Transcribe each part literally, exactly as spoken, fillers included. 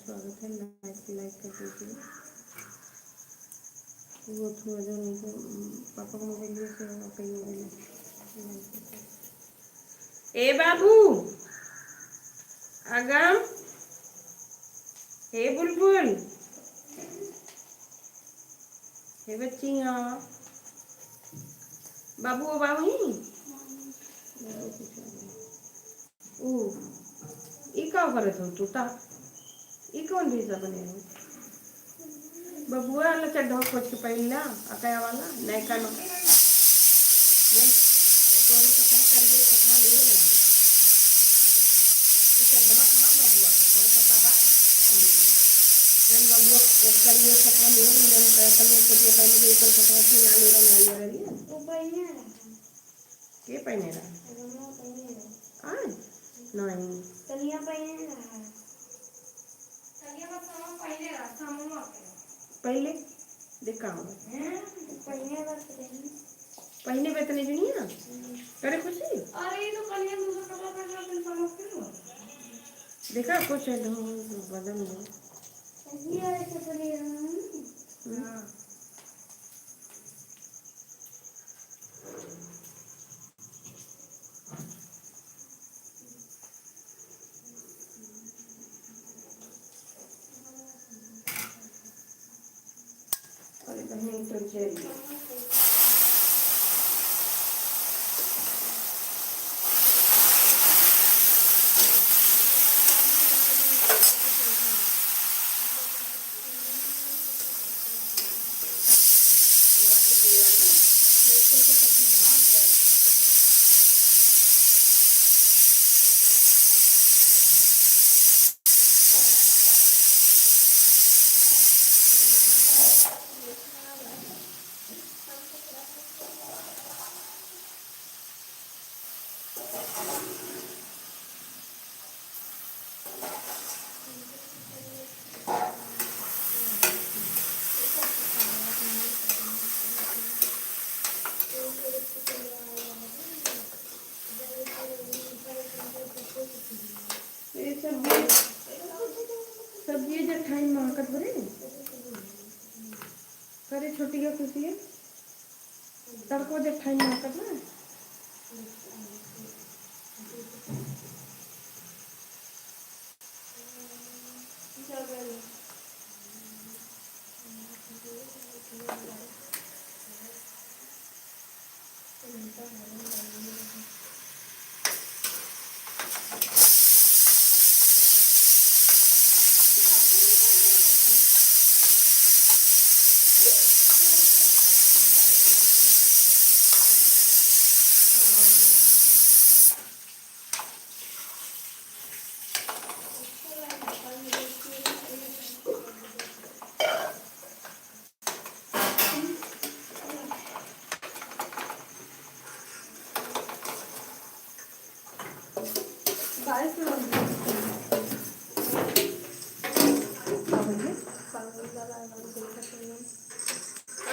स्वागत है, लाइक, लाइक कर दीजिए। वो थोड़ा जो नहीं तो, उम, पापा को मोबाइल दिए थे, और कहीं मोबाइल नहीं। ए बाबू, अगम, ए बुलबुल, ए बच्चिया, बाबू, ओ बाबू ही। ओ, ई का करत हो तू ता? ई कौन भीसा बने हो? बबुआ वाला चड्ढा खोज के पहिन ला, अकया वाला, नयका न। बोल, तोरे कपड़ा करिए, कपड़ा ले रहे हैं। तू चड्ढा कहाँ बबुआ का? कौन पता बा? जन बबुआ के करिए, कपड़ा ले रहे हैं, जन कपड़ा ले, कपड़ा पहले तो एक कपड़ा की ना ले रहे, ना ले रहे हैं। वो पहिने रहा। के पहिने रहा? रमवा पहिने रहा। आज? नहीं। कनिया पहिने रहा। कनिया बस हम पहिने रहा, सामुआ के। पहले? देख कहाँ बा? हैं? पहिने बा तो पहिने। पहिने बे तनी जुनिया? हम्म। अरे खुशी? अरे ये तो कनिया दूसरा कपड़ा पहन रहा, फिर सामुआ क्यों हुआ? देखा कुछ है, ढंग बदल में। कनिया ऐसे पहिने रहा, हम्म। हम्म। हाँ। अरे बहन, तो चल। ये सब्जी, सब्जी जे खाई महकत बरे। करे छोटी का खुशी है। तड़को जे खाई महकत ना।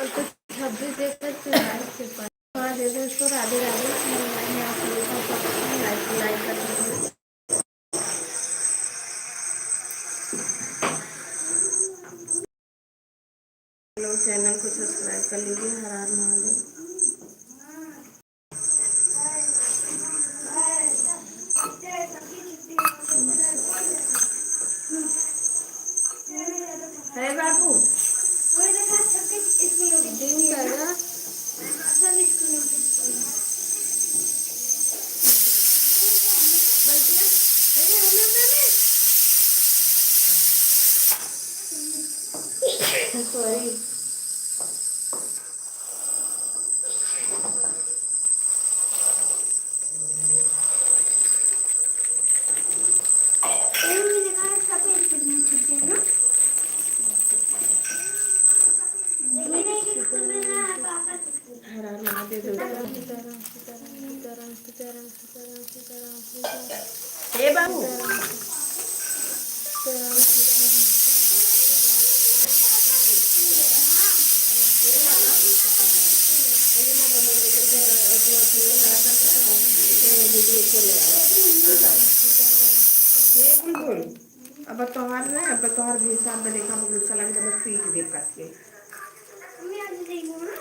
अब तो छब्बीस देखत के बाइस के पास। हाँ, देखो इसको, राधे राधे। मैं आप लोगों का स्वागत है, लाइक, लाइक कर दीजिए। लोग चैनल को सब्सक्राइब कर लीजिए। हर हर महादेव। है बाबू। सॉरी। हर हर महादेव। सीताराम, सीताराम, सीताराम, सीताराम, सीताराम, सीताराम, सीताराम, सीताराम। ए बाबू। सीताराम, सीताराम, सीताराम, सीताराम, सीताराम। ए बुलबुल, अब और तोहार ना, अब तोहार भी हिसाब में देखा, अब गुस्सा लगे, बस पीट देब काट के। मम्मी, आज नहीं हुआ ना?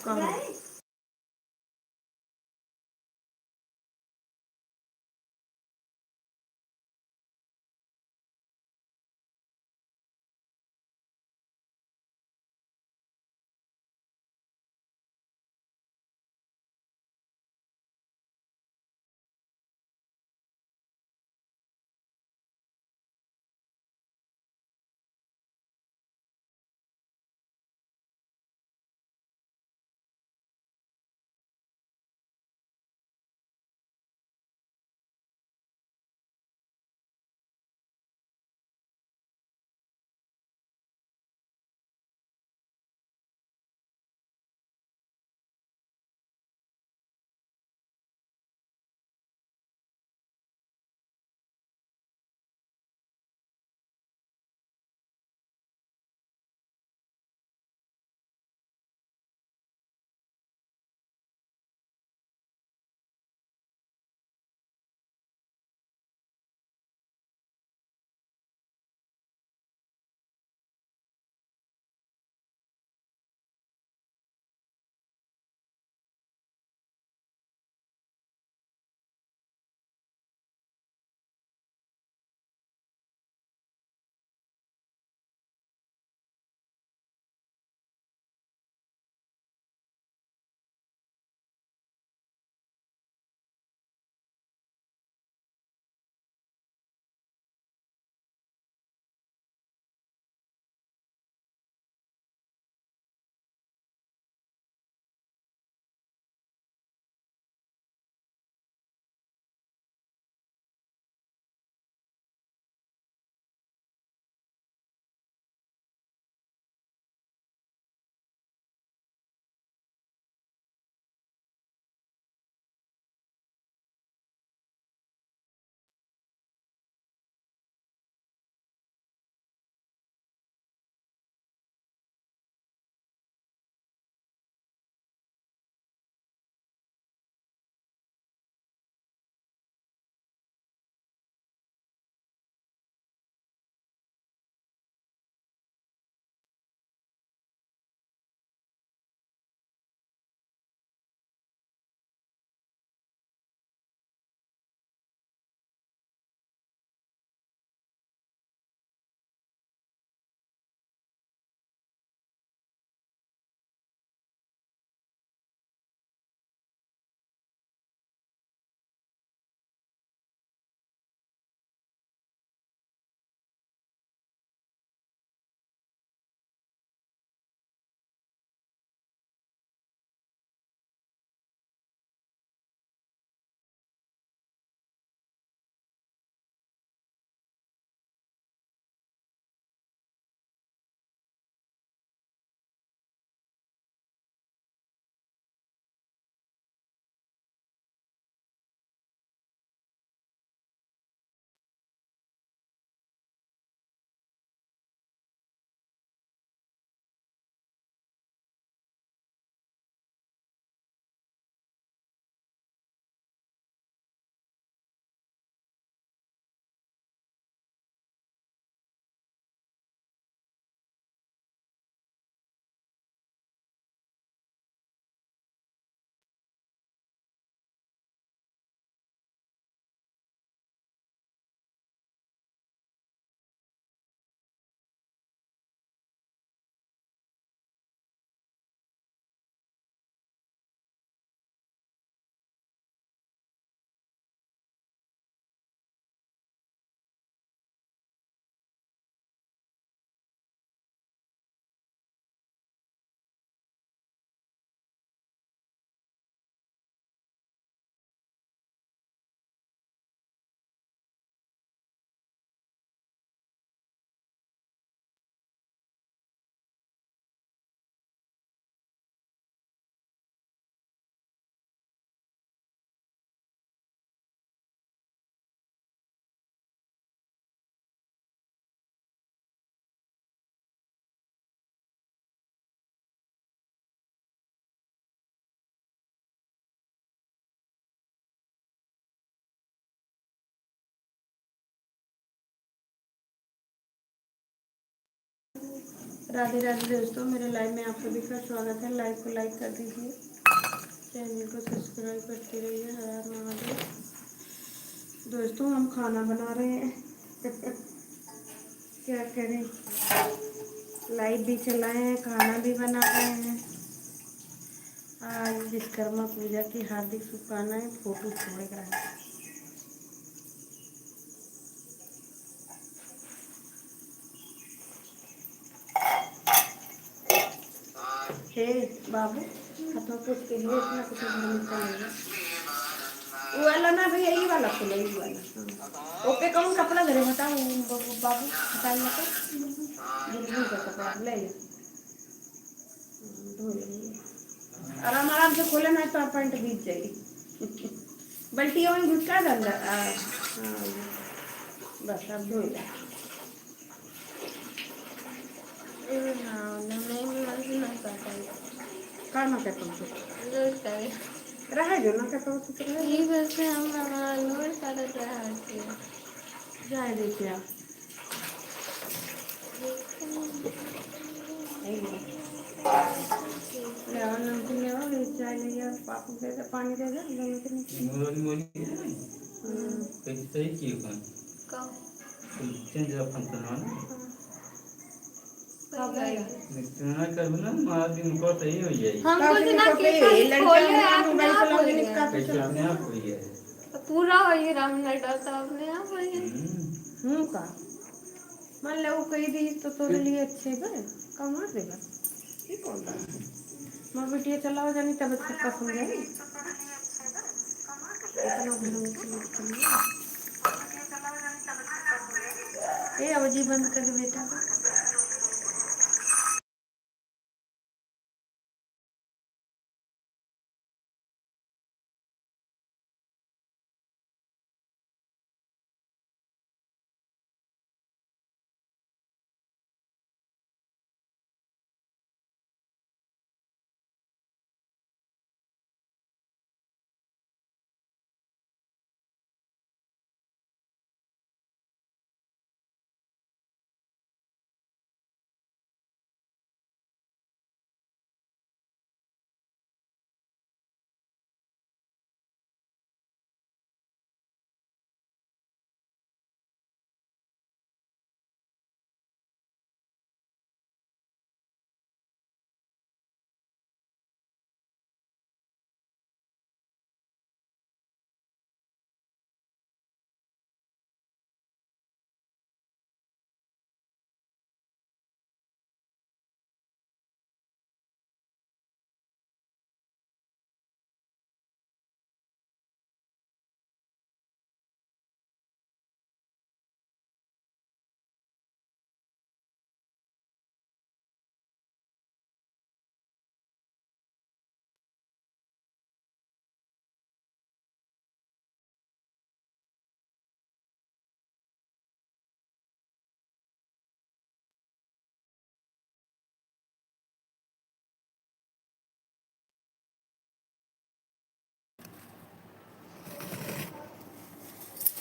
कहाँ? राधे राधे दोस्तों, मेरे लाइव में आप सभी का स्वागत है। लाइव को लाइक कर दीजिए, चैनल को सब्सक्राइब करते रहिए। हर हर महादेव। दोस्तों, हम खाना बना रहे हैं। क्या करें, लाइव भी चलाए हैं, खाना भी बना रहे हैं। आज विश्वकर्मा पूजा की हार्दिक शुभकामनाएं। फोटो छोड़ रहा है। हे बाबू, हाथों को उसके लिए इतना कुछ नहीं करना है। वो वाला ना भैया, ये वाला खोलो, ये वाला। हाँ। ओपे कौन कपड़ा धरे, हटाओ, वो बाबू, हटाओ, हटाओ। बुलबुल का कपड़ा ले ले। हाँ, धो लेंगे। आराम, आराम से खोले ना तो पैंट भीग जाएगी। बल्टी वहीं घुसका दे अंदर। आ, हाँ, बस अब धो ले। ए, हाँ, ना, मैं भी वैसे ना करता हूँ। का ना करता हूँ? रोज करे। रहे जो ना करता हूँ, तो रहे। ई वैसे हम ना रोज करत रहे हर चीज। जाए दे क्या? ले आओ, नमकीन ले आओ, ये चाय ले आओ, पापड़ दे दे, पानी दे दे, दोनों के नीचे। मोरनी मोरनी है ना? हम्म। कैसे सही किए कौन? कब? तुम चेंज रखन तो ना ना? हाँ। कब आएगा? निश्चित ना करूँ ना, मार दिन को सही हो जाएगी। हम कब कुछ से ना निकलते किए, हैं, लड़कियां खोले अपने आप मोबाइल में चलाओगे, हो गया। निकाल के कैसे चलाओगे? अपने आप हो गया है? तो पूरा हो गया रामनगर, तो अपने आप हो गया। हम्म। हम्म, का? मान ले, वो कही दी तो तोरे लिए अच्छे बे, कमा देगा। ये कौन बात है? मैं बिटिया चलाओ जानी, तब अच्छा पसंद है। इतना घर में तो मत करिए। ए, अब जी बंद कर दे बेटा।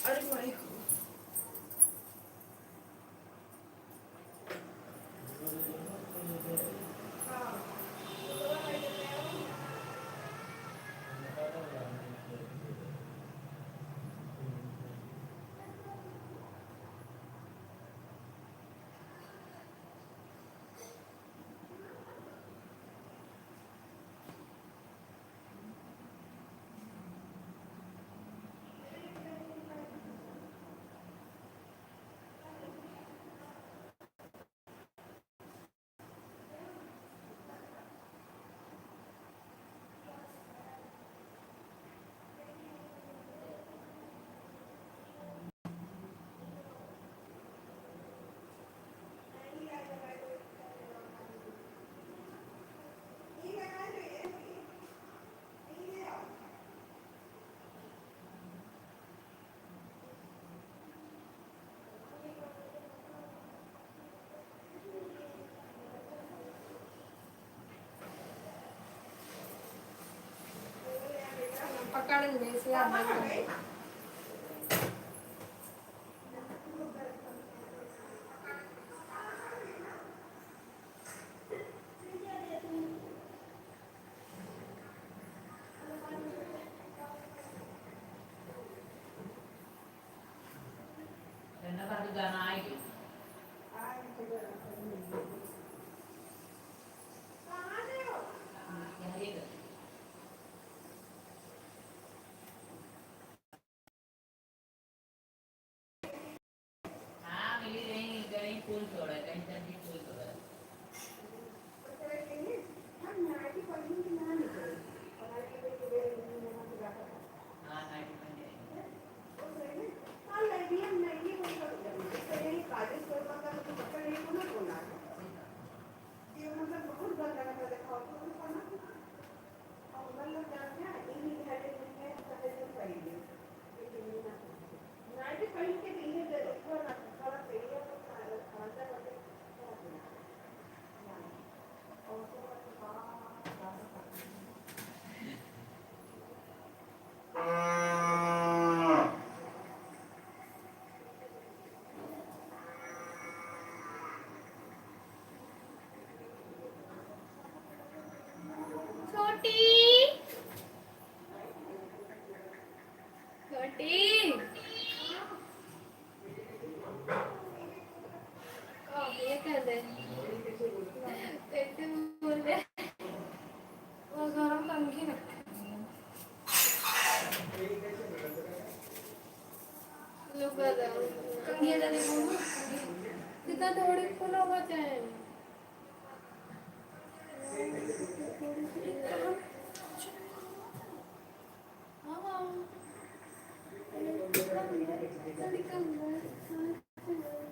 अरे भाई। पकड़ ले, इसे आप बंद कर दो। गाना आए गए। हाँ, मिली रही, कहीं फूल तोड़ा, कहीं जल्दी फूल तोड़ा। हाँ, नाइटी पहन जाएंगे। छोटी, छोटी। का ये कह दे? कैसे बोले? वो गरम कंघी रखे। लो, कह दे। कंघी वाला देखो ना। कितना थोड़ी फूल होगा चाहे। हाँ, हाँ। थोड़ी कम है।